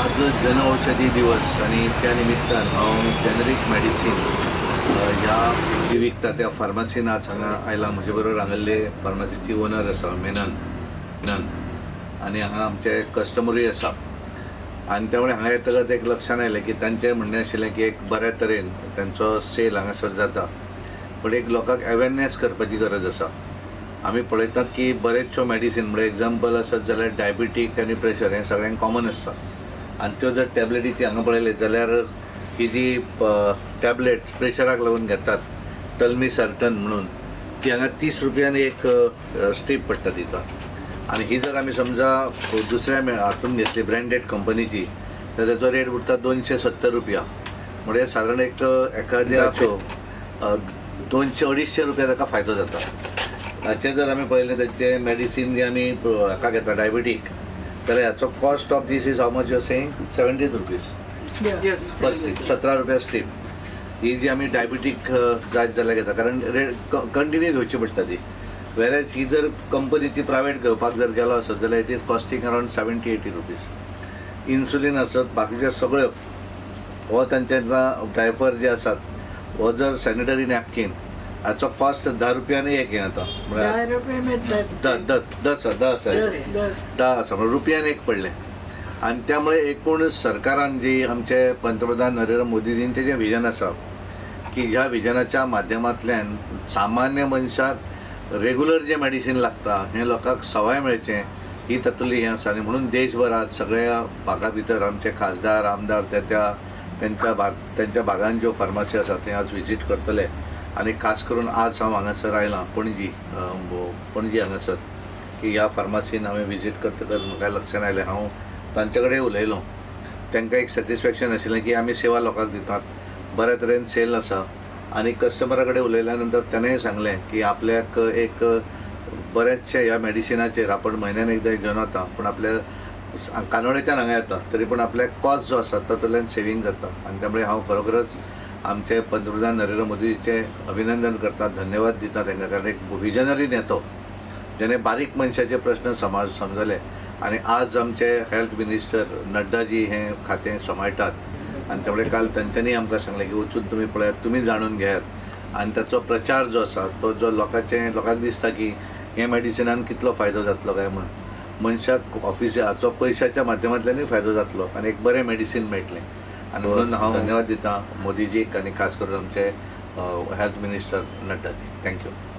आज जनऔषधी दिवस आनी त्या निमित्तान हांव जेनरीक मेडिसीन ह्या जी विकता त्या फार्मासीन आज हांगा आयला. म्हजे बरोबर हांगल्ले फार्मासीची ओनर आसा मेनन मेनन आनी हांगा आमचे कस्टमरूय आसा. आनी त्यामुळे हांगा येतकच एक लक्षान आयलें की तांचें म्हणणें आशिल्लें की एक बऱ्या तरेन तांचो सेल हांगासर जाता, पण एक लोकांक अवेरनेस करपाची गरज आसा. आमी पळयतात की बरेचश्यो मेडिसीन, म्हणजे एग्जाम्पल आसत जाल्यार डायबिटीक आनी प्रेशर हें सगळ्यांक कॉमन आसता. आनी त्यो जर टॅबलेटीची हांगा पळयलें जाल्यार ही जी टॅबलेट प्रेशराक लागून घेतात टल्मी सर्टन म्हणून, ती हांगा 30 रुपयान एक स्ट्रीप पडटा तिका. आनी ही जर आमी समजा दुसऱ्या हातून घेतली ब्रँडेड कंपनीची तर तेचो रेट उरता 270 रुपया. म्हणजे सादारण एक एखाद्याच्यो 200 250 रुपया ताका फायदो जाता. हाचें जर आमी पळयलें, तेचें मेडिसीन जें आमी हाका घेता डायबिटीक, जाल्यार हाचो cost of this is how much you saying? 17 rupees per strip, 17 रुपया स्ट्रीप. ही जी आमी डायबिटीक जायत जाल्यार घेता, कारण रेट कंटिन्यू घेवची पडटा ती. वेरेज ही जर कंपनीची प्रायवेट घेवपाक जर गेलो आसत जाल्यार it is costing around 70-80 rupees. Insulin आसत, बाकीचे सगळ्यो हो तांचे डायपर जे आसात, हो जर सॅनिटरी नॅपकीन, हाचो कॉस्ट 10 रुपयांनी एक हें जाता. म्हळ्यार 10 रुपये मिळतात. दस दस दस. दस दस. 10 आसा, म्हणजे रुपयान एक पडलें. आनी त्यामुळे एकूण सरकारान जी आमचे पंतप्रधान नरेंद्र मोदीजींचें जें विजन आसा की ह्या विजनाच्या माध्यमांतल्यान सामान्य मनशाक रेगुलर जें मेडिसीन लागता हें लोकांक सवाय मेळचें, ही तातूंतली हें आसा. आनी म्हणून देशभरात सगळ्या भागा भितर आमचे खासदार, आमदार त्या त्या तेंच्या भाग तेंच्या भागान ज्यो फार्मासी आसा थंय आज विजीट करतले. आनी खास करून आज हांव हांगासर आयलां पणजी, पणजी हांगासर की ह्या फार्मासीन हांवें विजीट करतकच म्हाका लक्षान आयलें. हांव तांचे कडेन उलयलो, तांकां एक सॅटिस्फॅक्शन आशिल्लें की आमी सेवा लोकांक दितात, बऱ्या तरेन सेल आसा. आनी कस्टमरा कडेन उलयल्या नंतर ताणेंय सांगलें की आपल्याक एक बरेचशे ह्या मेडिसिनाचेर आपण म्हयन्यान एकदां घेवन वता, पूण आपल्या कानोळेच्यान हांगा येता तरी पूण आपल्याक कॉस्ट जो आसा तातूंतल्यान सेवींग जाता. आनी त्यामुळे हांव खरोखरच आमचे पंतप्रधान नरेंद्र मोदीचे अभिनंदन करता, धन्यवाद दिता तांकां, कारण एक विजनरी नेतो जेणे बारीक मनशाचे प्रश्न समाज समजले. आनी आज आमचे हेल्थ मिनिस्टर नड्डाजी हें खातें सांबाळटात आनी त्यामुळे काल तांच्यांनी आमकां सांगलें की वचून तुमी पळयात, तुमी जाणून घेयात. आनी ताचो प्रचार जो आसा तो जो लोकांचे लोकांक दिसता की हे मेडिसिनान कितलो फायदो जातलो काय म्हूण मनशाक ऑफिसाचो पयशाच्या माध्यमांतल्यानूय फायदो जातलो आनी एक बरें मेडिसीन मेळटलें. आनी म्हणून हांव धन्यवाद दिता मोदीजीक आनी खास करून आमचे health minister Naddaji. Thank you.